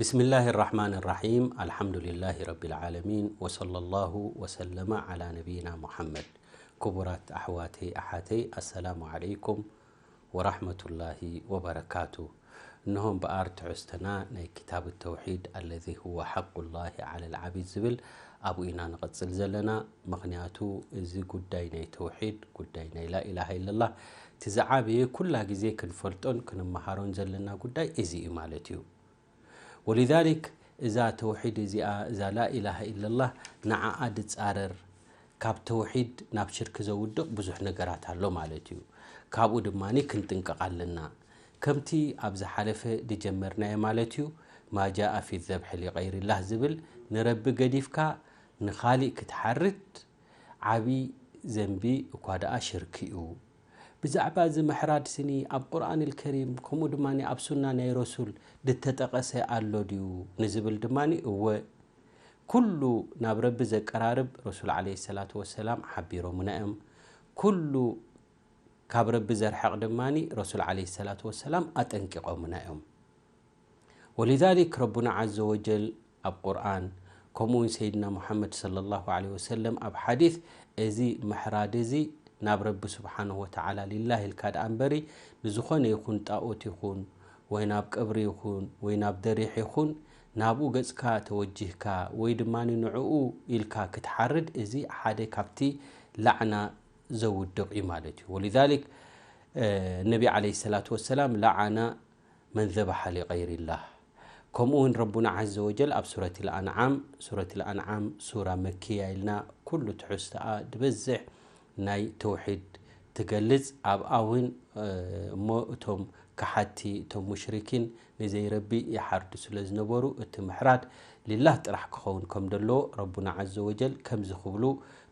بسم الله الرحمن الرحيم. الحمد لله رب العالمين. وصلى الله وسلم على نبينا محمد. ክቡራት ኣሕዋተይ ኣሓተይ፣ ኣሰላሙ ዓለይኩም ወራሕመቱላሂ ወበረካቱ። እንሆ እምበኣር ትሕዝቶና ናይ ክታብ ተውሒድ፣ الذي هو حق الله على العبيد ዝብል ኣብኡ ኢና ንቐጽል ዘለና። ምኽንያቱ እዚ ጉዳይ ናይ ተውሒድ፣ ጉዳይ ናይ ላኢላሃ ኢለላህ፣ እቲ ዝዓበየ ኩላ ግዜ ክንፈልጦን ክንመሃሮን ዘለና ጉዳይ እዚ እዩ ማለት እዩ። ወሊዛሊክ እዛ ተውሒድ እዚኣ፣ እዛ ላኢላሃ ኢለላህ፣ ንዓኣ ድጻረር፣ ካብ ተውሒድ ናብ ሽርክ ዘውድቕ ብዙሕ ነገራት ኣሎ ማለት እዩ። ካብኡ ድማ ክንጥንቀቕ ኣለና። ከምቲ ኣብ ዝሓለፈ ድጀመርናዮ ማለት እዩ፣ ማ ጃአ ፊ ዘብሒ ሊቀይሪላህ ዝብል፣ ንረቢ ገዲፍካ ንኻሊእ ክትሓርድ ዓቢ ዘንቢ እኳ ደኣ ሽርክ እዩ። ብዛዕባ እዚ ምሕራድ ስኒ ኣብ ቁርኣን ልከሪም ከምኡ ድማ ኣብ ሱና ናይ ረሱል ድተጠቐሰ ኣሎ ድዩ ንዝብል ድማ እወ፣ ኩሉ ናብ ረቢ ዘቀራርብ ረሱል ዓለይሂ ሰላቱ ወሰላም ሓቢሮምና እዮም። ኩሉ ካብ ረቢ ዘርሕቕ ድማ ረሱል ዓለይሂ ሰላቱ ወሰላም ኣጠንቂቖምና እዮም። ወሊዛሊክ ረቡና ዓዘ ወጀል ኣብ ቁርኣን፣ ከምኡ እውን ሰይድና ሙሓመድ ሰለላሁ ዓለይሂ ወሰለም ኣብ ሓዲስ፣ እዚ ምሕራድ እዚ ናብ ረቢ ስብሓንሁ ወተዓላ ሊላህ ኢልካ ደኣ እምበሪ፣ ንዝኾነ ይኹን ጣኦት ይኹን ወይ ናብ ቀብሪ ይኹን ወይ ናብ ደሪሕ ይኹን ናብኡ ገጽካ ተወጂህካ ወይ ድማ ንዕኡ ኢልካ ክትሓርድ፣ እዚ ሓደ ካብቲ ላዕና ዘውድቕ እዩ ማለት እዩ። ወሊዛሊክ ነቢ ዓለይሂ ሰላቱ ወሰላም ለዓና መን ዘበሐ ሊቀይሪላህ። ከምኡ እውን ረቡና ዓዘ ወጀል ኣብ ሱረት ልኣንዓም፣ ሱረት ልኣንዓም ሱራ መክያ ኢልና ኩሉ ትሕዝቶኣ ድበዝሕ ናይ ተውሒድ ትገልጽ። ኣብኣ እውን እሞ እቶም ከሓቲ፣ እቶም ሙሽሪኪን ንዘይረቢ ይሓርዱ ስለ ዝነበሩ፣ እቲ ምሕራድ ሊላህ ጥራሕ ክኸውን ከም ደለዎ ረቡና ዓዘ ወጀል ከምዚ ክብሉ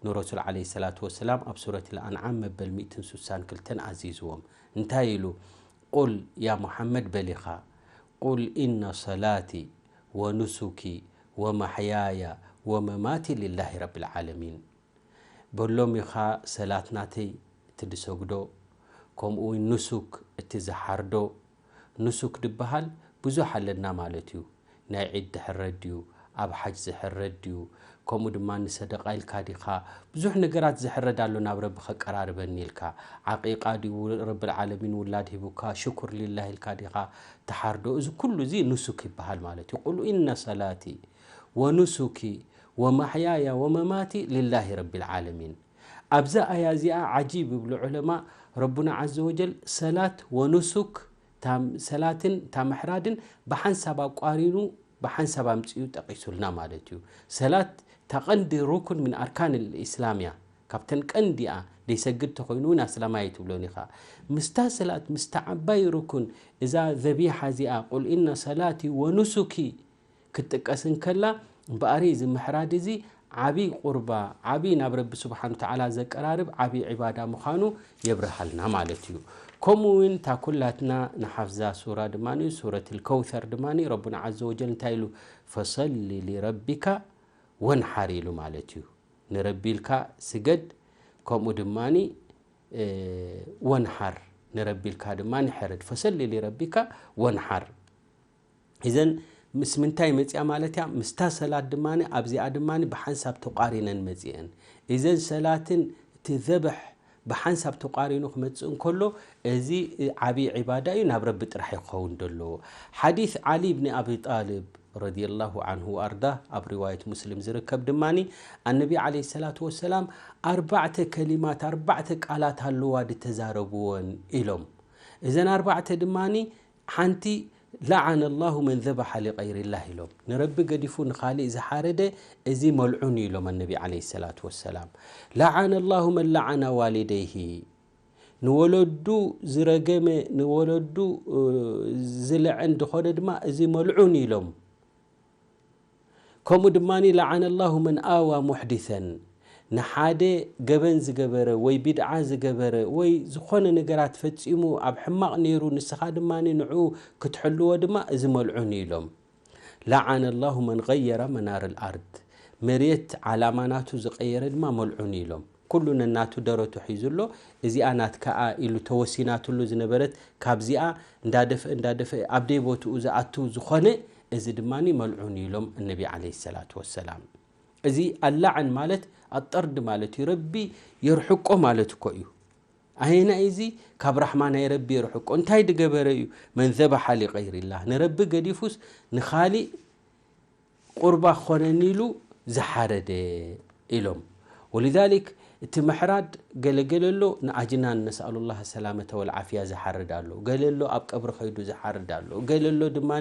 ንረሱል ዓለይሂ ሰላቱ ወሰላም ኣብ ሱረት ልኣንዓም መበል ሚእትን ስሳን ክልተን ኣዚዝዎም። እንታይ ኢሉ? ቁል፣ ያ ሙሓመድ በል ኢኻ፣ ቁል ኢነ ሰላቲ ወኑሱኪ ወማሕያያ ወመማቲ ሊላሂ ረቢል ዓለሚን። በሎም ኢኻ፣ ሰላት ናተይ እቲ ዝሰግዶ፣ ከምኡ እውን ኑሱክ እቲ ዝሓርዶ። ኑሱክ ድበሃል ብዙሕ ኣለና ማለት እዩ። ናይ ዒድ ዝሕረድ ድዩ? ኣብ ሓጅ ዝሕረድ ድዩ? ከምኡ ድማ ንሰደቃ ኢልካ ዲኻ? ብዙሕ ነገራት ዝሕረድ ኣሎ ናብ ረቢ ከቀራርበኒ ኢልካ። ዓቂቃ ድዩ ረብል ዓለሚን ውላድ ሂቡካ ሽኩር ሊላህ ኢልካ ዲኻ ትሓርዶ? እዚ ኩሉ እዚ ኑሱክ ይበሃል ማለት እዩ። ቁል ኢነ ሰላቲ ወኑሱኪ ወማሕያያ ወመማቲ ሊላሂ ረቢል ዓለሚን። ኣብዛ ኣያ እዚኣ ዓጂብ ይብሉ ዑለማ፣ ረቡና ዓዘ ወጀል ሰላት ወኑሱክ፣ እታ ሰላትን እታ ምሕራድን ብሓንሳብ ኣቋሪኑ ብሓንሳብ ኣምጺኡ ጠቒሱልና ማለት እዩ። ሰላት እታ ቀንዲ ሩኩን ምን ኣርካን ልእስላም እያ። ካብተን ቀንዲ እያ፣ ዘይሰግድ ተኾይኑ እውን ኣስላማይ ትብሎን ኢኻ። ምስታ ሰላት፣ ምስታ ዓባይ ሩኩን፣ እዛ ዘቢሓ እዚኣ፣ ቁል ኢነ ሰላቲ ወኑሱኪ ክትጥቀስ እንከላ፣ እምበኣሪ እዚ ምሕራድ እዚ ዓቢ ቁርባ፣ ዓቢ ናብ ረቢ ስብሓን ወተዓላ ዘቀራርብ ዓቢ ዒባዳ ምዃኑ የብርሃልና ማለት እዩ። ከምኡ እውን እታ ኩላትና ንሓፍዛ ሱራ ድማ፣ ሱረት ልከውተር ድማ ረቡና ዓዘ ወጀል እንታይ ኢሉ? ፈሰሊ ሊረቢካ ወንሓር ኢሉ ማለት እዩ። ንረቢ ኢልካ ስገድ፣ ከምኡ ድማ ወንሓር፣ ንረቢ ኢልካ ድማ ሕረድ። ፈሰሊ ሊረቢካ ወንሓር። እዘን ምስ ምንታይ መጽያ ማለት እያ? ምስታ ሰላት ድማ ኣብዚኣ ድማ ብሓንሳብ ተቋሪነን መጽየን። እዘን ሰላትን እቲ ዘብሕ ብሓንሳብ ተቋሪኑ ክመጽእ እንከሎ፣ እዚ ዓቢ ዒባዳ እዩ፣ ናብ ረቢ ጥራሕ እዩ ክኸውን ዘለዎ። ሓዲስ ዓሊ ብን ኣቢ ጣልብ ረዲየላሁ ዓንሁ ወኣርዳ ኣብ ሪዋየት ሙስሊም ዝርከብ ድማ፣ ኣነቢ ዓለይሂ ሰላቱ ወሰላም ኣርባዕተ ከሊማት፣ ኣርባዕተ ቃላት ኣለዋ ድተዛረብወን ኢሎም። እዘን ኣርባዕተ ድማ ሓንቲ፣ ለዓነ ላሁ መን ዘበሐ ሊቀይሪላህ ኢሎም። ንረቢ ገዲፉ ንኻሊእ ዝሓረደ እዚ መልዑን እዩ ኢሎም ኣነቢ ዓለይሂ ሰላቱ ወሰላም። ለዓነ ላሁ መን ለዓነ ዋሊደይሂ፣ ንወለዱ ዝረገመ፣ ንወለዱ ዝልዐ እንድኾነ ድማ እዚ መልዑን እዩ ኢሎም። ከምኡ ድማ ለዓነ ላሁ መን ኣዋ ሙሕዲሰን፣ ንሓደ ገበን ዝገበረ ወይ ቢድዓ ዝገበረ ወይ ዝኾነ ነገራት ፈጺሙ ኣብ ሕማቕ ነይሩ፣ ንስኻ ድማ ንዕኡ ክትሕልዎ ድማ እዚ መልዑን እዩ ኢሎም። ለዓነ ላሁ መን ገየረ መናር ልኣርድ፣ መሬት ዓላማ ናቱ ዝቀየረ ድማ መልዑን እዩ ኢሎም። ኩሉ ነናቱ ደረቱ ሒዙ ኣሎ። እዚኣ ናትካኣ ኢሉ ተወሲናትሉ ዝነበረት፣ ካብዚኣ እንዳደፍአ እንዳደፍአ ኣብ ደይ ቦትኡ ዝኣቱ ዝኾነ፣ እዚ ድማ መልዑን ኢሎም እነቢ ዓለይሂ ሰላቱ ወሰላም። እዚ ኣላዕን ማለት ኣጠርድ ማለት እዩ። ረቢ የርሕቆ ማለት እኮ እዩ። ኣየናይ እዚ ካብ ራሕማ ናይ ረቢ የርሕቆ? እንታይ ድገበረ እዩ? መን ዘበሓ ሊቀይሪላህ፣ ንረቢ ገዲፉስ ንኻሊእ ቁርባ ክኾነኒ ኢሉ ዝሓረደ ኢሎም። ወሊዛሊክ እቲ ምሕራድ ገለገለ ኣሎ ንኣጅናን ነስኣሉላህ ሰላመተ ወልዓፍያ ዝሓርድ ኣሎ፣ ገለ ኣሎ ኣብ ቀብሪ ከይዱ ዝሓርድ ኣሎ፣ ገለ ኣሎ ድማ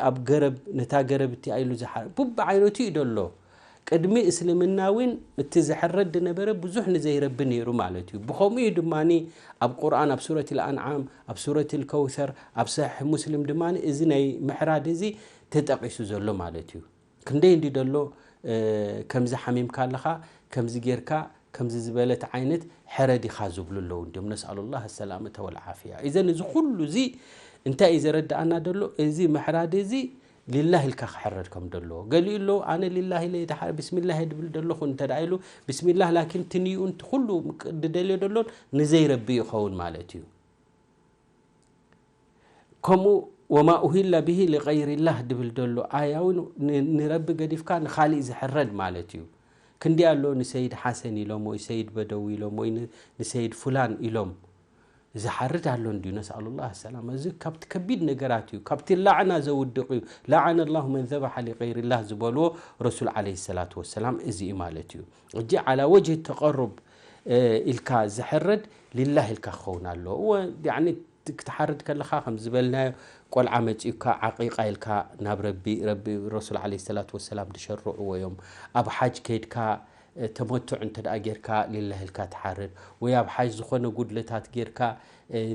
ኣብ ገረብ ነታ ገረብ እቲኣ ኢሉ ዝሓርድ፣ ቡብዓይነቱ እዩ ደሎ። ቅድሚ እስልምና እውን እቲ ዝሕረድ ዝነበረ ብዙሕ ንዘይረቢ ነይሩ ማለት እዩ። ብኸምኡ እዩ ድማ ኣብ ቁርኣን ኣብ ሱረት ኣልኣንዓም ኣብ ሱረት ኣልከውሰር ኣብ ሰሒሕ ሙስሊም ድማ እዚ ናይ ምሕራድ እዚ ተጠቒሱ ዘሎ ማለት እዩ። ክንደይ እንዲ ደሎ ከምዚ ሓሚምካ ኣለኻ፣ ከምዚ ጌርካ ከምዚ ዝበለት ዓይነት ሕረድ ኢኻ ዝብሉ ኣለዉ እንዲም። ነስኣሉላህ ሰላመተ ወልዓፍያ። ኢዘን እዚ ኩሉ እዚ እንታይ እዩ ዘረድኣና ደሎ? እዚ ምሕራድ እዚ ሊላህ ኢልካ ክሕረድ ከም ደሎ ገሊኡ ኣሎ። ኣነ ሊላህ ኢለ ይድሓር ብስሚላህ ድብል ደለኹ እንተ ደኣ ኢሉ ብስሚላህ፣ ላኪን ትንይኡን ኩሉ ድደልዮ ደሎን ንዘይረቢ ይኸውን ማለት እዩ። ከምኡ ወማ ኡሂለ ብሂ ሊቀይሪላህ ድብል ደሎ ኣያ እውን ንረቢ ገዲፍካ ንኻሊእ ዝሕረድ ማለት እዩ። ክንዲ ኣሎ ንሰይድ ሓሰን ኢሎም ወይ ሰይድ በደዊ ኢሎም ወይ ንሰይድ ፉላን ኢሎም ዝሓርድ ኣሎ እንድዩ። ነስኣሉላህ ሰላም። እዚ ካብቲ ከቢድ ነገራት እዩ፣ ካብቲ ላዕና ዘውድቕ እዩ። ለዓነ ላሁ መን ዘበሓ ሊቀይሪላህ ዝበልዎ ረሱል ዓለይሂ ሰላቱ ወሰላም እዚ እዩ ማለት እዩ። እጂ ዓላ ወጅህ ተቐሩብ ኢልካ ዝሕረድ ሊላህ ኢልካ ክኸውን ኣለዎ። እወ፣ ያኒ ክትሓርድ ከለኻ ከም ዝበልናዮ ቆልዓ መጺኡካ ዓቂቃ ኢልካ ናብ ረቢ፣ ረቢ ረሱል ዓለይሂ ሰላቱ ወሰላም ዝሸርዕዎ እዮም። ኣብ ሓጅ ከይድካ ተመቱዕ እንተ ደኣ ጌርካ ሊላህ ኢልካ ትሓርድ፣ ወይ ኣብ ሓጅ ዝኾነ ጉድለታት ጌርካ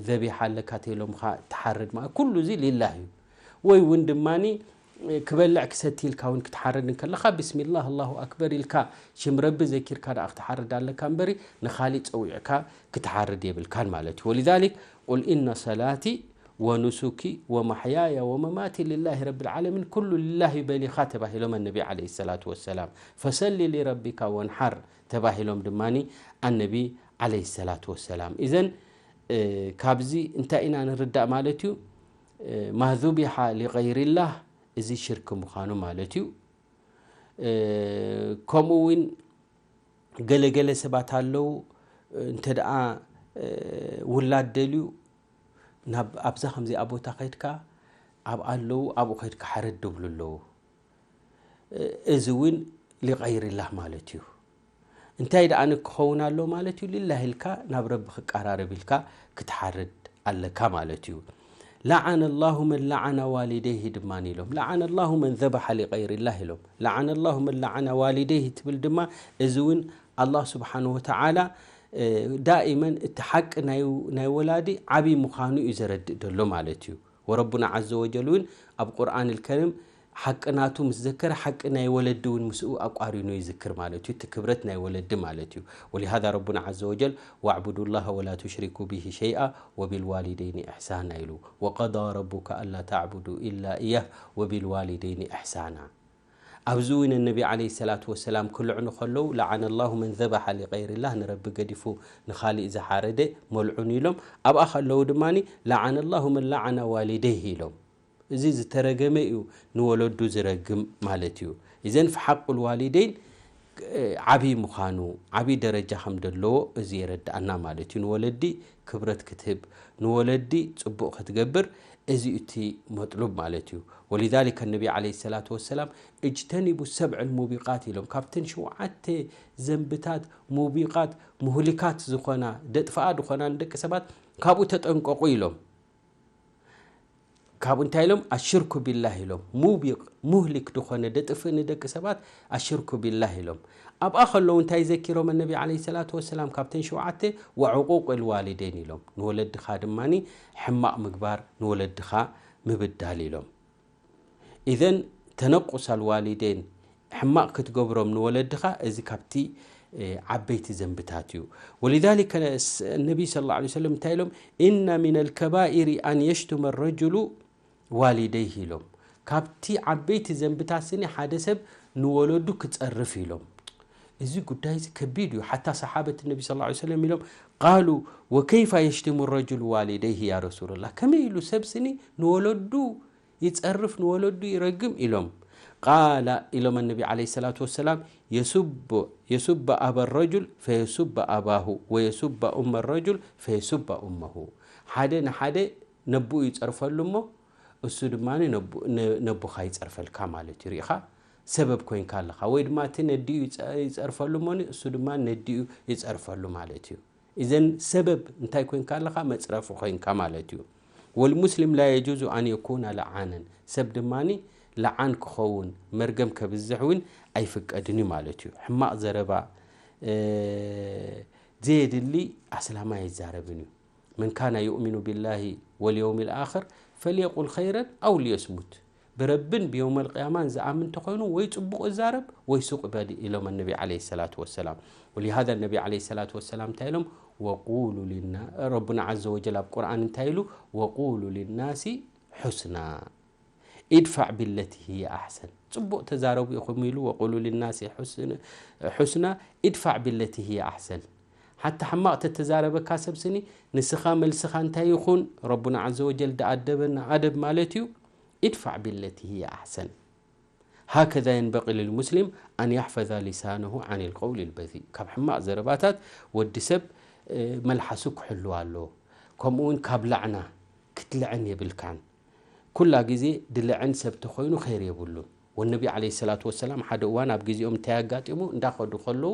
ዘቢሓ ኣለካ ተኢሎምኻ ትሓርድ ማለት ኩሉ እዚ ሊላህ እዩ። ወይ እውን ድማ ክበልዕ ክሰቲ ኢልካ እውን ክትሓርድ እንከለኻ ብስሚላህ ኣላሁ ኣክበር ኢልካ ሽም ረቢ ዘኪርካ ደኣ ክትሓርድ ኣለካ እምበሪ ንኻሊእ ጸዊዕካ ክትሓርድ የብልካን ማለት እዩ። ወሊዛሊክ ቁል ኢነ ሰላቲ ወኑሱኪ ወማሕያያ ወመማቲ ሊላሂ ረቢል ዓለሚን ኩሉ ሊላሂ በሊኻ ተባሂሎም ኣነቢ ዓለይሂ ሰላቱ ወሰላም። ፈሰሊ ሊረቢካ ወንሓር ተባሂሎም ድማ ኣነቢ ዓለይሂ ሰላቱ ወሰላም። ኢዘን ካብዚ እንታይ ኢና ንርዳእ ማለት እዩ? ማ ዙቢሓ ሊቀይሪላህ እዚ ሽርክ ምዃኑ ማለት እዩ። ከምኡ እውን ገለገለ ሰባት ኣለዉ እንተ ደኣ ውላድ ደልዩ ናብ ኣብዛ ከምዚኣ ቦታ ከድካ ኣብ ኣለዉ ኣብኡ ከድካ ሓረድ ድብሉ ኣለዉ። እዚ እውን ሊቀይሪላህ ማለት እዩ። እንታይ ደኣ ክኸውን ኣሎ ማለት እዩ? ሊላህ ኢልካ ናብ ረቢ ክቀራረብ ኢልካ ክትሓርድ ኣለካ ማለት እዩ። ለዓነ ላሁ መን ለዓነ ዋሊደይሂ ድማ ኢሎም። ለዓነ ላሁ መን ዘበሐ ሊቀይሪላህ ኢሎም። ለዓነ ላሁ መን ለዓነ ዋሊደይሂ ትብል ድማ እዚ እውን ኣላህ ስብሓን ወተዓላ ዳኢመን እቲ ሓቂ ናይ ወላዲ ዓብዪ ምዃኑ እዩ ዘረድእ ዘሎ ማለት እዩ። ወረቡና ዓዘ ወጀል እውን ኣብ ቁርኣን ልከሪም ሓቂ ናቱ ምስ ዘከረ ሓቂ ናይ ወለዲ እውን ምስኡ ኣቋሪኑ ይዝክር ማለት እዩ። እቲ ክብረት ናይ ወለዲ ማለት እዩ። ወሊሃዛ ረቡና ዓዘ ወጀል ዋዕቡዱ ላህ ወላ ቱሽሪኩ ብሂ ሸይኣ ወቢልዋሊደይኒ ኢሕሳና ኢሉ። ወቀዳ ረቡከ ኣላ ተዕቡዱ ኢላ እያህ ወቢልዋሊደይኒ ኢሕሳና። ኣብዚ እውን ነቢ ዓለይሂ ሰላቱ ወሰላም ክልዕኑ ከለዉ ለዓነ ላሁ መን ዘበሐ ሊቀይሪላህ ንረቢ ገዲፉ ንኻሊእ ዝሓረደ መልዑን ኢሎም። ኣብኣ ከለዉ ድማ ለዓነ ላሁ መን ለዓነ ዋሊደይህ ኢሎም። እዚ ዝተረገመ እዩ ንወለዱ ዝረግም ማለት እዩ። ኢዘን ፈሓቁል ዋሊደይን ዓብዪ ምዃኑ ዓብዪ ደረጃ ከም ዘለዎ እዚ የረድኣና ማለት እዩ። ንወለዲ ክብረት ክትህብ ንወለዲ ጽቡቕ ክትገብር እዚ እቲ መጥሉብ ማለት እዩ። ወሊዛሊከ ነቢ ዓለይሂ ሰላቱ ወሰላም እጅተኒቡ ሰብዕል ሙቢቃት ኢሎም ካብተን ሸውዓተ ዘንብታት ሙቢቃት ሙህሊካት ዝኾና ደጥፍኣ ዝኾና ንደቂ ሰባት ካብኡ ተጠንቀቑ ኢሎም። ካብኡ እንታይ ኢሎም? ኣሽርኩ ቢላህ ኢሎም። ሙቢቕ ሙህሊክ ዝኾነ ደጥፍእ ንደቂ ሰባት ኣሽርኩ ቢላህ ኢሎም። ኣብኣ ከለዉ እንታይ ዘኪሮም ነቢ ዓለይሂ ሰላቱ ወሰላም ካብተን ሸውዓተ ወዕቁቅ ልዋሊደይን ኢሎም። ንወለድኻ ድማ ሕማቕ ምግባር ንወለድኻ ምብዳል ኢሎም። ኢዘን ተነቁስ ኣልዋሊደይን ሕማቕ ክትገብሮም ንወለድኻ እዚ ካብቲ ዓበይቲ ዘንብታት እዩ። ወሊዛሊከ ነቢይ ስለ ላ ሰለም እንታይ ኢሎም? ኢነ ሚን ኣልከባኢሪ ኣን የሽቱመ ረጅሉ ዋሊደይህ ኢሎም። ካብቲ ዓበይቲ ዘንብታት ስኒ ሓደ ሰብ ንወለዱ ክጸርፍ ኢሎም። እዚ ጉዳይ እዚ ከቢድ እዩ። ሓታ ሰሓበት ነቢ ስለ ላ ሰለም ኢሎም ቃሉ ወከይፋ የሽትሙ ረጅሉ ዋሊደይህ ያ ረሱሉላህ፣ ከመይ ኢሉ ሰብ ስኒ ንወለዱ ይጸርፍ፣ ንወለዱ ይረግም ኢሎም። ቃለ ኢሎም ነቢ ዓለይሂ ሰላቱ ወሰላም፣ የሱብ የሱብ ኣበ ረጁል ፈየሱብ ኣባሁ ወየሱብ ኡመ ረጁል ፈየሱብ ኡመሁ። ሓደ ንሓደ ነብኡ ይጸርፈሉ እሞ እሱ ድማ ነቦኻ ይጸርፈልካ ማለት እዩ። ርኢኻ፣ ሰበብ ኮይንካ ኣለኻ። ወይ ድማ እቲ ነዲኡ ይጸርፈሉ እሞ እሱ ድማ ነዲኡ ይጸርፈሉ ማለት እዩ። እዘን ሰበብ እንታይ ኮይንካ ኣለኻ? መጽረፊ ኮይንካ ማለት እዩ። ወልሙስሊም ላ የጁዙ ኣን የኩነ ለዓነን፣ ሰብ ድማ ለዓን ክኸውን፣ መርገም ከብዝሕ እውን ኣይፍቀድን እዩ ማለት እዩ። ሕማቕ ዘረባ፣ ዘየድሊ ኣስላማይ ኣይዛረብን እዩ። መን ካነ ዩእሚኑ ቢላሂ ወልየውሚል ኣኽር ፈልየቁል ኸይረን ኣው ልየስሙት። ብረብን ብየውመል ቅያማን ዝኣምን እንተኾይኑ ወይ ጽቡቕ ይዛረብ ወይ ሱቕ ይበል ኢሎም ነቢ ዓለይሂ ሰላቱ ወሰላም። ወሊሃዛ ነቢ ዓለይሂ ሰላቱ ወሰላም እንታይ ኢሎም? ወቁሉ ሊና-፣ ረቡና ዓዘ ወጀል ኣብ ቁርኣን እንታይ ኢሉ? ወቁሉ ሊናሲ ሑስና ኢድፋዕ ቢለቲ ህየ ኣሕሰን። ጽቡቕ ተዛረቡ ኢኹም ኢሉ፣ ወቁሉ ሊናሲ ሑስን-፣ ሑስና ኢድፋዕ ቢለቲ ህየ ኣሕሰን። ሓታ ሕማቕ ተተዛረበካ ሰብ ስኒ፣ ንስኻ መልስኻ እንታይ ይኹን? ረቡና ዓዘ ወጀል ደኣደበና ኣደብ ማለት እዩ። ኢድፋዕ ቢለቲ ህየ ኣሕሰን። ሃከዛ የንበቂ ልልሙስሊም ኣን ያሕፈዛ ሊሳነሁ ዓን ልቀውል ልበዚ። ካብ ሕማቕ ዘረባታት ወዲ ሰብ፣ እ፣ መልሓሱ ክሕልዋ ኣለዎ። ከምኡ እውን ካብ ላዕና ክትልዕን የብልካን። ኩላ ግዜ ድልዕን ሰብ ተኾይኑ ኸይር የብሉን። ወነቢ ዓለይሂ ሰላቱ ወሰላም ሓደ እዋን ኣብ ግዜኦም እንታይ ኣጋጢሙ? እንዳኸዱ ከለዉ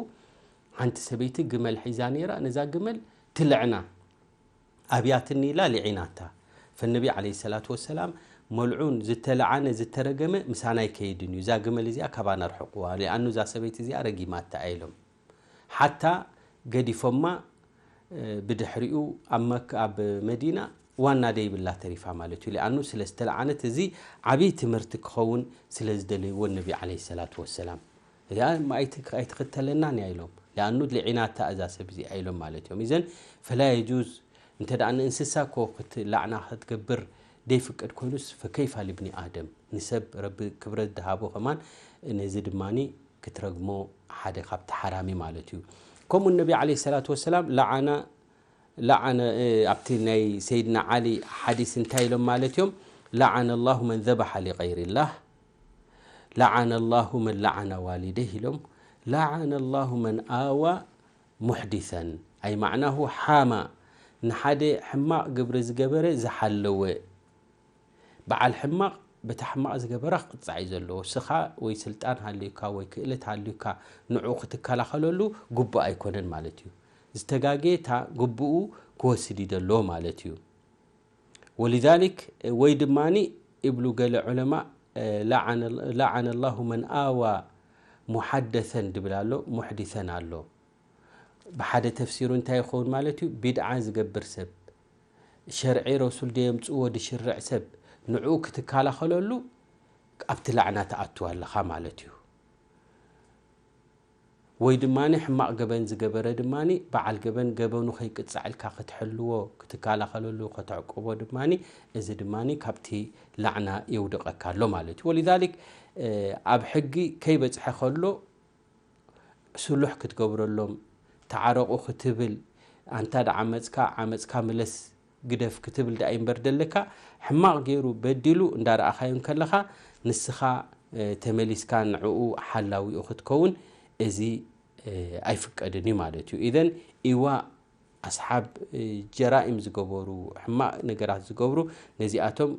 ሓንቲ ሰበይቲ ግመል ሒዛ ነይራ። ነዛ ግመል ትልዕና ኣብያትኒ ኢላ ልዒናታ። ፈነቢ ዓለይሂ ሰላቱ ወሰላም፣ መልዑን፣ ዝተለዓነ ዝተረገመ ምሳና ኣይከይድን እዩ፣ እዛ ግመል እዚኣ ካባና ርሕቕዋ፣ ሊኣኑ እዛ ሰበይቲ እዚኣ ረጊማታ ኢሎም። ሓታ ገዲፎማ፣ እ፣ ብድሕሪኡ ኣብ መክ-፣ ኣብ መዲና ዋና ደይብላ ተሪፋ ማለት እዩ። ሊኣኑ ስለ ዝተለዓነት፣ እዚ ዓብዪ ትምህርቲ ክኸውን ስለ ዝደለይዎ ነቢ ዓለይሂ ሰላቱ ወሰላም፣ እዚኣ ኣይት-፣ ኣይትኽተለናን እያ ኢሎም። ሊኣኑ ልዒናታ እዛ ሰብ እዚኣ ኢሎም ማለት እዮም። እዘን ፈላ የጁዝ፣ እንተ ደኣ ንእንስሳ እኮ ክትላዕና ክትገብር ደይፍቀድ ኮይኑስ፣ ፈከይፋ ልብኒ ኣደም፣ ንሰብ ረቢ ክብረት ድሃቦ ከማን ነዚ ድማኒ ክትረግሞ ሓደ ካብቲ ሓራሚ ማለት እዩ። ከምኡ ነቢ ዓለይሂ ሰላቱ ወሰላም ለዓና፣ ለዓነ፣ እ፣ ኣብቲ ናይ ሰይድና ዓሊ ሓዲስ እንታይ ኢሎም ማለት እዮም? ለዓነ ላሁ መን ዘበሐ ሊገይሪላህ፣ ለዓነ ላሁ መን ለዓነ ዋሊደይህ ኢሎም፣ ለዓነ ላሁ መን ኣዋ ሙሕዲሰን። ኣይ ማዕናሁ ሓማ፣ ንሓደ ሕማቕ ግብሪ ዝገበረ ዝሓለወ። በዓል ሕማቕ በቲ ሕማቕ ዝገበራ ክቕጻዕ እዩ ዘለዎ። እስኻ ወይ ስልጣን ሃልዩካ ወይ ክእለት ሃልዩካ ንዕኡ ክትከላኸለሉ ግቡእ ኣይኮነን ማለት እዩ። ዝተጋገየ እታ ግቡኡ ክወስድ እዩ ዘለዎ ማለት እዩ። ወሊዛሊክ፣ ወይ ድማኒ ይብሉ ገለ ዑለማ፣ ለዓነ፣ ለዓነ ላሁ መን ኣዋ ሙሓደሰን ድብል ኣሎ፣ ሙሕዲሰን ኣሎ። ብሓደ ተፍሲሩ እንታይ ይኸውን ማለት እዩ? ቢድዓ ዝገብር ሰብ፣ ሸርዒ ረሱል ደየምጽዎ ድሽርዕ ሰብ፣ ንዕኡ ክትከላኸለሉ ኣብቲ ላዕና ትኣትው ኣለኻ ማለት እዩ። ወይ ድማኒ ሕማቕ ገበን ዝገበረ ድማኒ በዓል ገበን ገበኑ ከይቅጻዕ ኢልካ ክትሕልዎ፣ ክትከላኸለሉ፣ ከተዕቁቦ ድማኒ፣ እዚ ድማኒ ካብቲ ላዕና የውድቐካ ኣሎ ማለት እዩ። ወሊዛሊክ፣ እ፣ ኣብ ሕጊ ከይበጽሐ ከሎ ስሉሕ ክትገብረሎም፣ ተዓረቑ ክትብል፣ ኣንታ ደዓመጽካ፣ ዓመጽካ ምለስ ግደፍ ክትብል ደኣ እምበር ደለካ፣ ሕማቕ ገይሩ በዲሉ እንዳረኣኻዮ እንከለኻ፣ ንስኻ፣ እ፣ ተመሊስካ ንዕኡ ሓላዊኡ ክትከውን፣ እዚ፣ እ፣ ኣይፍቀድን እዩ ማለት እዩ። ኢዘን ኢዋእ ኣስሓብ፣ እ፣ ጀራኢም ዝገበሩ፣ ሕማቕ ነገራት ዝገብሩ፣ ነዚኣቶም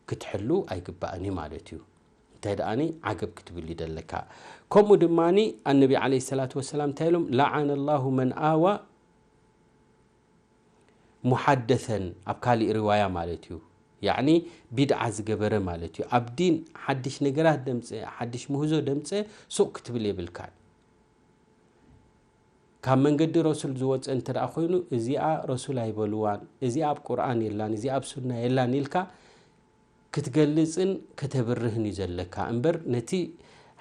ክትሕሉ ኣይግባእን እዩ ማለት እዩ። እንታይ ደኣኒ ዓገብ ክትብል እዩ ደለካ። ከምኡ ድማኒ ኣነቢ ዓለይሂ ሰላቱ ወሰላም እንታይ ኢሎም? ለዓነ ላሁ መን ኣዋ ሙሓደሰን፣ ኣብ ካሊእ ሪዋያ ማለት እዩ። ያዕኒ ቢድዓ ዝገበረ ማለት እዩ። ኣብ ዲን ሓድሽ ነገራት ደምፀ፣ ሓድሽ ምህዞ ደምፀ ሱቕ ክትብል የብልካን። ካብ መንገዲ ረሱል ዝወፀ እንተ ደኣ ኮይኑ፣ እዚኣ ረሱል ኣይበልዋን፣ እዚኣ ኣብ ቁርኣን የላን፣ እዚኣ ኣብ ሱና የላን ኢልካ ክትገልጽን ከተብርህን እዩ ዘለካ እምበር፣ ነቲ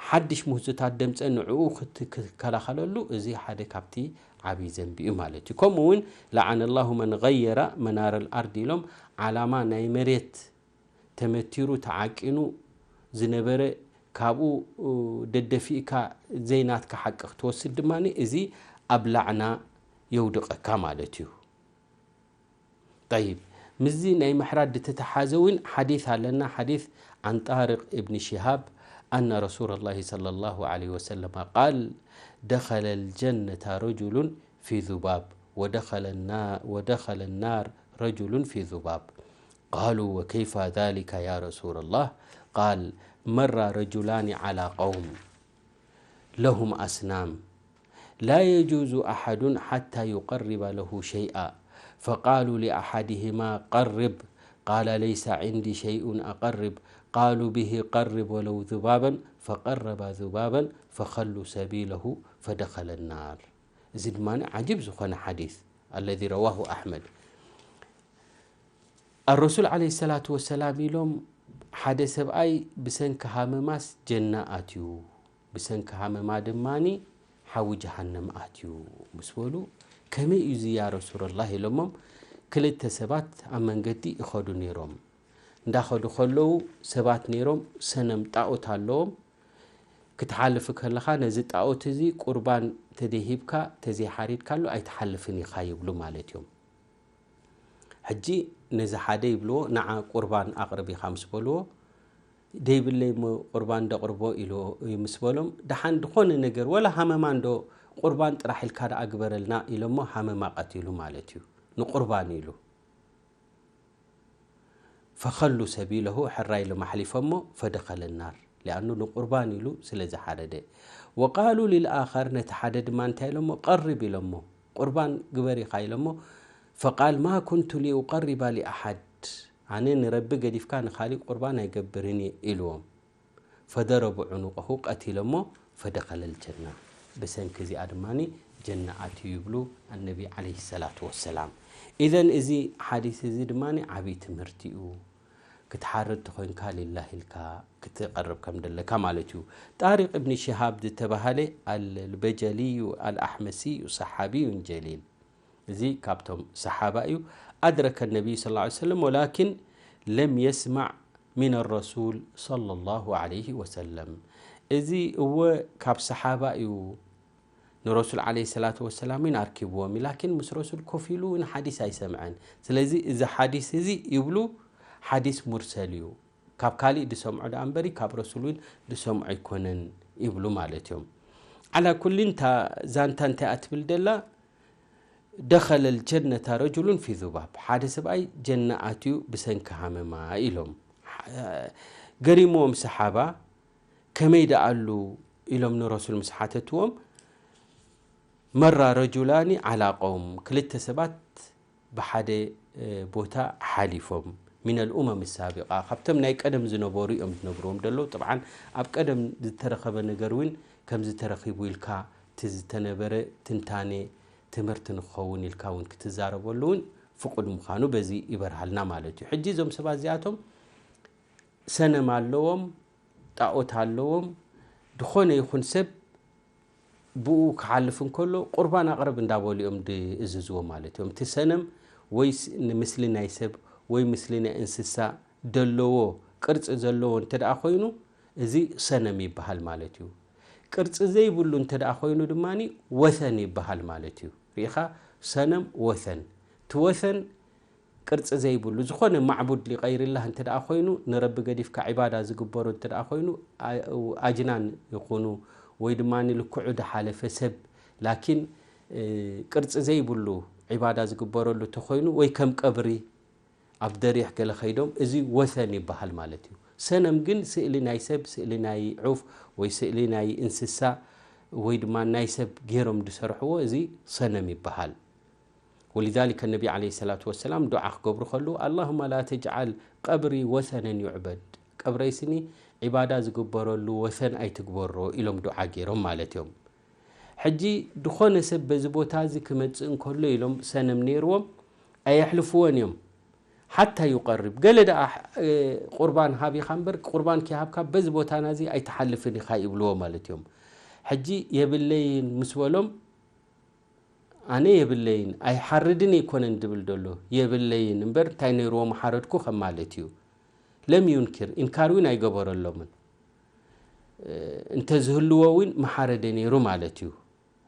ሓድሽ ምህዞታት ደምፀ ንዕኡ ክት-፣ ክትከላኸለሉ፣ እዚ ሓደ ካብቲ ዓብዪ ዘንቢ እዩ ማለት እዩ። ከምኡ እውን ለዓነ ላሁ መን ገየረ መናረ ልኣርድ ኢሎም፣ ዓላማ ናይ መሬት ተመቲሩ ተዓቂኑ ዝነበረ፣ ካብኡ ደደፊእካ ዘይናትካ ሓቂ ክትወስድ ድማ፣ እዚ ኣብ ላዕና የውድቐካ ማለት እዩ። ጠይብ፣ ምስዚ ናይ ምሕራድ ዝተተሓዘ እውን ሓዲት ኣለና። ሓዲት عن طارق بن شهاب أن رسول الله صلى الله عليه وسلم قال: دخل الجنة رجل في ذباب، ودخل النا-، ودخل النار رجل في ذباب. قالوا: وكيف ذلك يا رسول الله؟ قال: مر رجلان على قوم لهم أصنام، لا يجوز أحد حتى يقرب له شيئا، فقالوا لأحدهما: قرب، قال: ليس عندي شيء أقرب، قالوا: به قرب ولو ذبابا، فقرب ذبابا، فخلوا سبيله، فدخل النار. እዚ ድማ ዓጂብ ዝኾነ ሓዲስ፣ الذي رواه أحمد። الرسول عليه الصلاة والسلام ኢሎም፣ ሓደ ሰብኣይ ብሰንኪ ሃመማስ ጀና ኣትዩ፣ ብሰንኪ ሃመማ ድማኒ ሓዊ ጀሃነም ኣትዩ ምስ በሉ፣ ከመይ እዩ እዚ ያ ረሱለላህ ኢሎሞም። ክልተ ሰባት ኣብ መንገዲ ይኸዱ ነይሮም። እንዳኸዱ ከለዉ ሰባት ነይሮም፣ ሰነም ጣኦት ኣለዎም። ክትሓልፍ ከለኻ ነዚ ጣኦት እዚ ቁርባን ተዘይሂብካ፣ ተዘይሓሪድካሉ ኣይትሓልፍን ኢኻ ይብሉ ማለት እዮም። ሕጂ ነዚ ሓደ ይብልዎ፣ ንዓ ቁርባን ኣቕርብ ኢኻ ምስ በልዎ፣ ደይብለይ እሞ ቁርባን ደቕርቦ ኢሉ ምስ በሎም፣ ደሓን ዝኾነ ነገር ወላ ሃመማ እንዶ ቁርባን ጥራሕ ኢልካ ደኣ ግበረልና ኢሎሞ ሃመማ ቀቲሉ ማለት እዩ። ንቁርባን ኢሉ። ፈኸሉ ሰቢለሁ፣ ሕራይ ኢሎም ኣሕሊፎሞ፣ ፈደኸለ ናር፣ ሊኣኑ ንቁርባን ኢሉ ስለ ዝሓረደ። ወቃሉ ሊልኣኸር፣ ነቲ ሓደ ድማ እንታይ ኢሎሞ? ቀርብ ኢሎሞ፣ ቁርባን ግበር ኢኻ ኢሎሞ። ፈቃል ማ ኩንቱ ሊኡቀሪባ ሊኣሓድ፣ ኣነ ንረቢ ገዲፍካ ንኻሊእ ቁርባን ኣይገብርን እየ ኢልዎም። ፈደረቡ ዑኑቀሁ፣ ቀቲሎሞ፣ ፈደኸለል ጀና፣ ብሰንኪ እዚኣ ድማ ጀና ኣትዩ ይብሉ ኣነቢ ዓለይሂ ሰላቱ ወሰላም። ኢዘን እዚ ሓዲስ እዚ ድማ ዓብዪ ትምህርቲ እዩ። ክትሓርድ ተኾይንካ ሊላህ ኢልካ ክትቐርብ ከም ደለካ ማለት እዩ። ጣሪቅ እብኒ ሽሃብ ዝተባሃለ ኣልበጀልዩ ኣልኣሕመስዩ ሰሓብዩን ጀሊል፣ እዚ ካብቶም ሰሓባ እዩ። ኣድረከ ነቢይ ሰለላሁ ዐለይሂ ወሰለም ወላኪን ለም የስማዕ ሚን ረሱል ሰለላሁ ዐለይሂ ወሰለም። እዚ እወ ካብ ሰሓባ እዩ፣ ንረሱል ዐለይሂ ሰላቱ ወሰላም እውን ኣርኪብዎም እዩ። ላኪን ምስ ረሱል ኮፍ ኢሉ እውን ሓዲስ ኣይሰምዐን። ስለዚ እዚ ሓዲስ እዚ ይብሉ ሓዲስ ሙርሰል እዩ። ካብ ካሊእ ዝሰምዖ ደኣ እምበሪ ካብ ረሱል እውን ዝሰምዖ ኣይኮነን ይብሉ ማለት እዮም። ዓላ ኩሊን እታ ዛንታ እንታይ እያ ትብል ደላ? ደኸለል ጀነታ ረጁሉን ፊ ዙባብ፣ ሓደ ሰብኣይ ጀና ኣትዩ ብሰንኪ ሃመማ ኢሎም። ገሪምዎም ሰሓባ፣ ከመይ ደኣሉ ኢሎም ንረሱል ምስ ሓተትዎም፣ መራ ረጁላኒ ዓላ ቀውም፣ ክልተ ሰባት ብሓደ፣ እ፣ ቦታ ሓሊፎም፣ ሚነል ኡመም ሳቢቃ፣ ካብቶም ናይ ቀደም ዝነበሩ እዮም ዝነግርዎም ደለዉ። ጥብዓን ኣብ ቀደም ዝተረኸበ ነገር እውን ከምዚ ተረኺቡ ኢልካ እቲ ዝተነበረ ትንታኔ ትምህርቲ ንክኸውን ኢልካ እውን ክትዛረበሉ እውን ፍቁድ ምዃኑ በዚ ይበርሃልና ማለት እዩ። ሕጂ እዞም ሰባት እዚኣቶም ሰነም ኣለዎም፣ ጣኦት ኣለዎም። ዝኾነ ይኹን ሰብ ብኡ ክሓልፍ እንከሎ ቁርባን ኣቕርብ እንዳበሉ እዮም ዝእዝዝዎ ማለት እዮም። እቲ ሰነም ወይ ስ-፣ ንምስሊ ናይ ሰብ ወይ ምስሊ ናይ እንስሳ ደለዎ፣ ቅርጺ ዘለዎ እንተ ደኣ ኮይኑ፣ እዚ ሰነም ይበሃል ማለት እዩ። ቅርጺ ዘይብሉ እንተ ደኣ ኮይኑ ድማ ወሰን ይበሃል ማለት እዩ። ርኢኻ? ሰነም፣ ወሰን። እቲ ወሰን ቅርጺ ዘይብሉ፣ ዝኾነ ማዕቡድ ሊቀይርላህ እንተ ደኣ ኮይኑ፣ ንረቢ ገዲፍካ ዒባዳ ዝግበሮ እንተ ደኣ ኮይኑ፣ ኣ-፣ ኣጅናን ይኹኑ፣ ወይ ድማ ልክዑ ዝሓለፈ ሰብ፣ ላኪን፣ እ፣ ቅርጺ ዘይብሉ ዒባዳ ዝግበረሉ እንተኾይኑ፣ ወይ ከም ቀብሪ፣ ኣብ ደሪሕ ገለ ኸይዶም፣ እዚ ወሰን ይበሃል ማለት እዩ። ሰነም ግን ስእሊ ናይ ሰብ፣ ስእሊ ናይ ዑፍ፣ ወይ ስእሊ ናይ እንስሳ፣ ወይ ድማ ናይ ሰብ ገይሮም ዝሰርሕዎ፣ እዚ ሰነም ይበሃል። ወሊዛሊከ ነቢ ዓለይሂ ሰላቱ ወሰላም ዱዓ ክገብሩ ከለዉ፣ ኣላሁመ ላ ተጅዓል ቀብሪ ወሰነን ዩዕበድ፣ ቀብረይ ስኒ ዒባዳ ዝግበረሉ ወሰን ኣይትግበሮ ኢሎም ዱዓ ገይሮም ማለት እዮም። ሕጂ ድኾነ ሰብ በዚ ቦታ እዚ ክመጽእ እንከሎ ኢሎም ሰነም ነይርዎም ኣየሕልፍዎን እዮም። ሓታ ዩቀርብ፣ ገለ ደኣ፣ እ፣ ቁርባን ሃብ ኢኻ እምበር፣ ቁርባን ከይሃብካ በዚ ቦታና እዚ ኣይትሓልፍን ኢኻ ይብልዎ ማለት እዮም። ሕጂ የብለይን ምስ በሎም፣ ኣነ የብለይን፣ ኣይሓርድን ኣይኮነን ድብል ደሎ፣ የብለይን እምበር እንታይ ነይርዎ ምሓረድኩ ከም ማለት እዩ። ለም ዩንኪር፣ ኢንካር እውን ኣይገበረሎምን። እ፣ እንተዝህልዎ እውን ምሓረደ ነይሩ ማለት እዩ።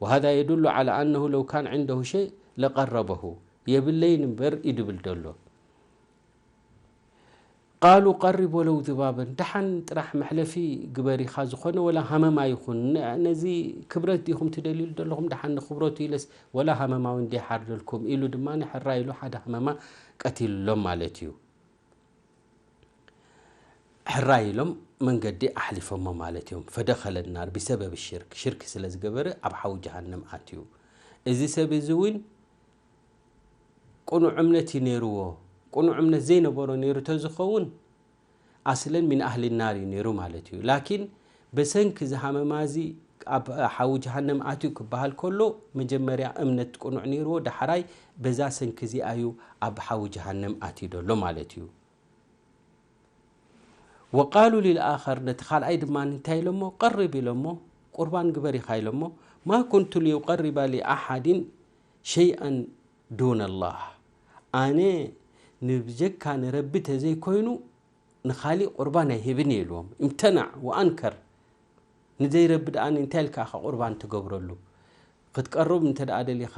ወሃዛ የዱሉ ዓላ ኣነሁ ለው ካን ዕንደሁ ሸይ ለቀረበሁ፣ የብለይን እምበር እዩ ድብል ደሎ። ቃሉ ቀርብ ወለው ዝባበን፣ ደሓን ጥራሕ መሕለፊ ግበር ኢኻ፣ ዝኾነ ወላ ሃመማ ይኹን። ነ-፣ ነዚ ክብረት ዲኹም ትደልዩ ዘለኹም? ደሓን ንክብረቱ ኢለስ ወላ ሃመማ እውን ደይሓርደልኩም ኢሉ ድማ ሕራይ ኢሉ ሓደ ሃመማ ቀቲልሎም ማለት እዩ። ሕራይ ኢሎም መንገዲ ኣሕሊፎሞ ማለት እዮም። ፈደኸለ ናር ብሰበብ ሽርክ፣ ሽርክ ስለ ዝገበረ ኣብ ሓዊ ጀሃነም ኣትዩ። እዚ ሰብ እዚ እውን ቅኑዕ እምነት እዩ ነይርዎ። ቅኑዕ እምነት ዘይነበሮ ነይሩ ተዝኸውን ኣስለን ሚን ኣህሊ ናር እዩ ነይሩ ማለት እዩ። ላኪን በሰንኪ ዝሃመማ እዚ ኣብ ሓዊ ጀሃነም ኣትዩ ክበሃል ከሎ መጀመርያ እምነት ቅኑዕ ነይርዎ፣ ዳሕራይ በዛ ሰንኪ እዚኣ እዩ ኣብ ሓዊ ጀሃነም ኣትዩ ደሎ ማለት እዩ። ወቃሉ ሊልኣኸር፣ ነቲ ካልኣይ ድማ እንታይ ኢሎሞ? ቀርብ ኢሎሞ፣ ቁርባን ግበር ኢኻ ኢሎሞ። ማ ኩንቱ ሊዩቀርባ ሊኣሓድን ሸይኣን ዱነ ላህ፣ ኣነ ንብጀካ ንረቢ ተዘይኮይኑ ንኻሊእ ቁርባን ኣይህብን እየ ኢልዎም። እምተናዕ ወኣንከር። ንዘይረቢ ደኣ እንታይ ኢልካ ኢኻ ቁርባን ትገብረሉ? ክትቀርብ እንተ ደኣ ደሊኻ፣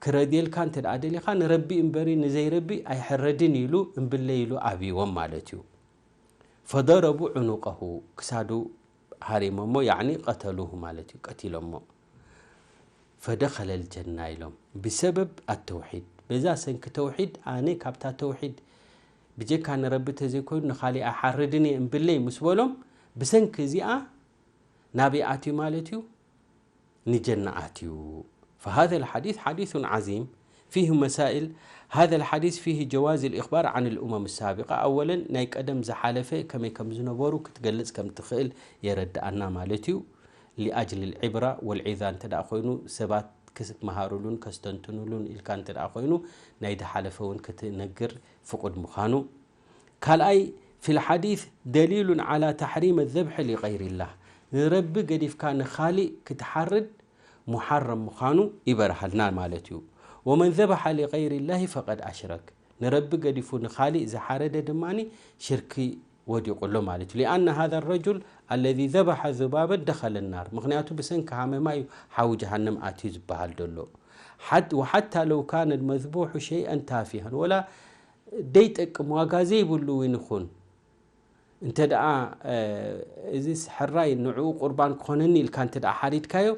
ክረድየልካ እንተ ደኣ ደሊኻ፣ ንረቢ እምበሪ ንዘይረቢ ኣይሕረድን ኢሉ እምብለይ ኢሉ ኣብይዎም ማለት እዩ። ፈደረቡ ዕኑቀሁ፣ ክሳዱ ሃሪሞሞ፣ ያዕኒ ቀተሉሁ ማለት እዩ፣ ቀቲሎሞ። ፈደኸለል ጀና ኢሎም ብሰበብ ኣተውሒድ። በዛ ሰንኪ ተውሒድ፣ ኣነ ካብታ ተውሒድ ብጀካ ንረቢ ተዘይኮይኑ ንኻሊእ ኣይሓርድን እየ እምብለይ ምስ በሎም፣ ብሰንኪ እዚኣ ናበይ ኣትዩ ማለት እዩ? ንጀና ኣትዩ። فهذا الحديث حديث عظيم فيه مسائل. هذا الحديث فيه جواز الإخبار عن الأمم السابقة. أولا، ናይ ቀደም ዝሓለፈ ከመይ ከም ዝነበሩ ክትገልጽ ከም ትኽእል የረድኣና ማለት እዩ። لأجل العبرة والعظة እንተ ደኣ ኮይኑ፣ ሰባት ክመሃሩሉን ከስተንትኑሉን ኢልካ እንተ ደኣ ኮይኑ፣ ናይ ዝሓለፈ እውን ክትነግር ፍቁድ ምዃኑ። ካልኣይ፣ في الحديث دليل على تحريم الذبح لغير الله، ንረቢ ገዲፍካ ንኻሊእ ክትሓርድ ሙሓረም ምዃኑ ይበርሃልና ማለት እዩ። ومن ذبح لغير الله فقد أشرك، ንረቢ ገዲፉ ንኻሊእ ዝሓረደ ድማ ሽርኪ ወዲቑ ኣሎ ማለት እዩ። لأن هذا الرجل الذي ذبح ذبابا دخل النار، ምኽንያቱ ብሰንኪ ሃመማ እዩ ሓዊ ጀሃነም ኣትዩ ዝበሃል ዘሎ። حت-، وحتى لو كان المذبوح شيئا تافها، ወላ ደይጠቅም ዋጋ ዘይብሉ እውን ይኹን፣ እንተ ደኣ፣ እ፣ እዚስ ሕራይ ንዕኡ ቁርባን ክኾነኒ ኢልካ እንተ ደኣ ሓሪድካዮ፣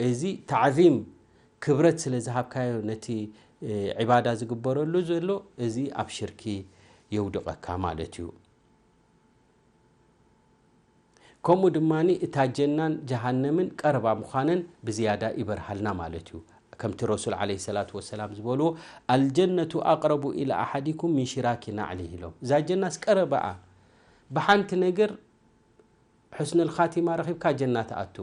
እዚ ታዕዚም፣ ክብረት ስለ ዝሃብካዮ ነቲ፣ እ፣ ዒባዳ ዝግበረሉ ዘሎ፣ እዚ ኣብ ሽርኪ የውድቐካ ማለት እዩ። ከምኡ ድማ እታ ጀናን ጀሃነምን ቀረባ ምዃነን ብዝያዳ ይበርሃልና ማለት እዩ። ከምቲ ረሱል ዓለይሂ ሰላቱ ወሰላም ዝበልዎ፣ "ኣልጀነቱ ኣቅረቡ ኢላ ኣሓዲኩም ሚን ሽራኪ ናዕሊህ" ኢሎም። እዛ ጀናስ ቀረባኣ። ብሓንቲ ነገር ሑስነል ኻቲማ ረኺብካ ጀና ትኣቱ።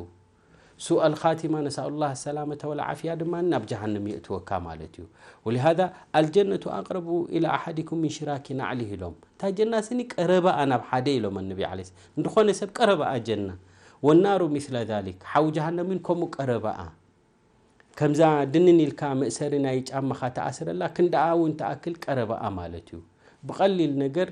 ሱኣል ኻቲማ፣ ነስኣሉላህ ሰላመተ ወል ዓፍያ፣ ድማ ናብ ጀሃነም የእትወካ ማለት እዩ። ወሊሃዛ፣ "ኣልጀነቱ ኣቅረቡ ኢላ ኣሓዲኩም ሚን ሽራኪ ናዕሊህ" ኢሎም። እታ ጀና ስኒ ቀረባኣ ናብ ሓደ ኢሎም ኣነቢ ዓለይሂ ሰላም። እንድኾነ ሰብ ቀረባኣ ጀና። ወናሩ ሚስለ ዛሊክ፣ ሓዊ ጀሃነምን ከምኡ ቀረባኣ። ከምዛ ድንን ኢልካ መእሰሪ ናይ ጫማኻ ተኣስረላ ክንድኣ እውን ትኣክል ቀረባኣ ማለት እዩ። ብቐሊል ነገር፣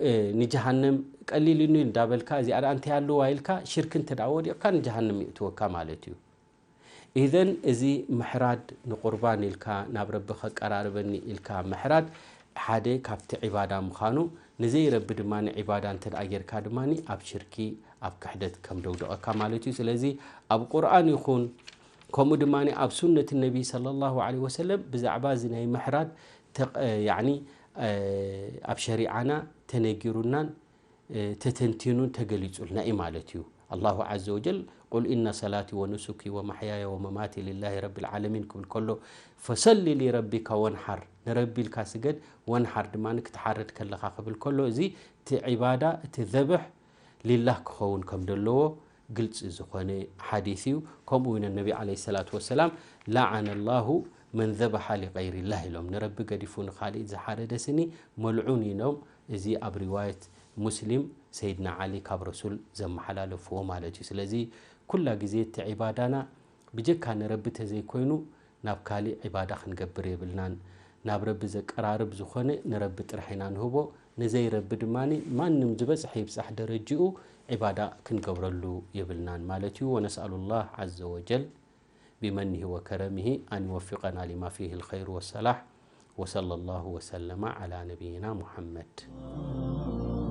እ፣ ንጀሃነም ቀሊል እዩ እንዳበልካ፣ እዚኣ ደኣ እንታይ ኣለዋ ኢልካ ሽርክ እንተ ደኣ ወዲቕካ ንጀሃነም የእትወካ ማለት እዩ። ኢዘን እዚ ምሕራድ ንቁርባን ኢልካ ናብ ረቢ ከቀራርበኒ ኢልካ ምሕራድ ሓደ ካብቲ ዒባዳ ምዃኑ፣ ንዘይ ረቢ ድማ ንዒባዳ እንተ ደኣ ጌርካ ድማ ኣብ ሽርኪ፣ ኣብ ክሕደት ከም ደውድቐካ ማለት እዩ። ስለዚ ኣብ ቁርኣን ይኹን ከምኡ ድማ ኣብ ሱነት ነቢ ሰለላሁ ዐለይሂ ወሰለም ብዛዕባ እዚ ናይ ምሕራድ ተቕ-፣ ያዕኒ፣ እ፣ ኣብ ሸሪዓና ተነጊሩናን፣ እ፣ ተተንቲኑን ተገሊጹልና እዩ ማለት እዩ። ኣላሁ ዐዘ ወጀል፣ "ቁል ኢነ ሰላቲ ወኑሱኪ ወመሕያየ ወመማቲ ሊላሂ ረቢል ዓለሚን" ክብል ከሎ፣ "ፈሰሊ ሊረቢካ ወንሓር፣ ንረቢ ኢልካ ስገድ፣ ወንሓር ድማ ክትሓርድ ከለኻ" ክብል ከሎ፣ እዚ እቲ ዒባዳ፣ እቲ ዘብሕ ሊላህ ክኸውን ከም ዘለዎ ግልጺ ዝኾነ ሓዲስ እዩ። ከምኡ እውን ነቢ ዓለይሂ ሰላቱ ወሰላም፣ "ለዓነ ላሁ መን ዘበሐ ሊገይሪላህ" ኢሎም፣ ንረቢ ገዲፉ ንኻሊእ ዝሓረደ ስኒ መልዑን ኢሎም። እዚ ኣብ ሪዋየት ሙስሊም ሰይድና ዓሊ ካብ ረሱል ዘመሓላለፍዎ ማለት እዩ። ስለዚ ኩላ ግዜ እቲ ዒባዳና ብጀካ ንረቢ ተዘይኮይኑ ናብ ካሊእ ዒባዳ ክንገብር የብልናን። ናብ ረቢ ዘቀራርብ ዝኾነ ንረቢ ጥራሕ ኢና ንህቦ። ንዘይ ረቢ ድማ ማንም ዝበጽሐ ይብጻሕ ደረጅኡ ዒባዳ ክንገብረሉ የብልናን ማለት እዩ። ወነስኣሉላህ ዐዘ ወጀል ቢመኒሂ ወከረሚሂ ኣን ይወፊቀና ሊማ ፊሂ ልኸይሩ ወሰላሕ። ወሰለላሁ ወሰለመ ዐላ ነቢይና ሙሐመድ።